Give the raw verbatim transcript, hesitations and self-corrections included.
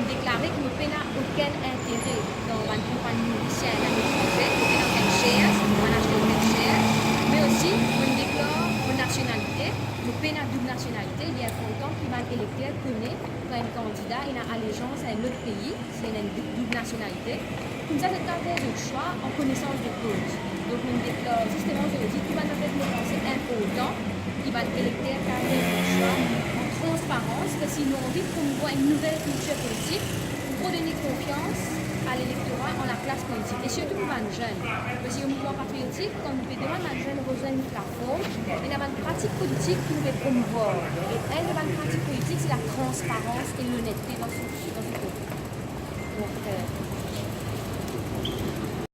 Deklare ki mo pena okenn intere dan bann konpagni Morisien, bann etranze, mo pena okenn shares, mo pa'nn aste okenn shares, me osi mo deklar mo nasionalite, mo pena doub nasionalite. Li inportan ki bann elekter kone kan enn kandida ena alezians a enn lot pei, si ena enn dou-, doub nasionalite. Koumsa zot kapav fer zot swa an konesans de koz. Donk, mo deklar zisteman zordi tou bann zafar ki mo panse inportan, ki bann elekter kapav fer zot swa an transparans, parski nou anvi promouvoir enn nouvel kiltir politik pou redone konfians a lelektora an laklas politik, e sirtou pou bann zenn. Parski mouvman patriotik, kan nou pe demann bann zenn rezwenn nou platform, ena bann pratik politik ki nou pe promouvoir. E enn de bann pratik politik, se latransparans e lonette dan so, dan so koze. Donk, euh,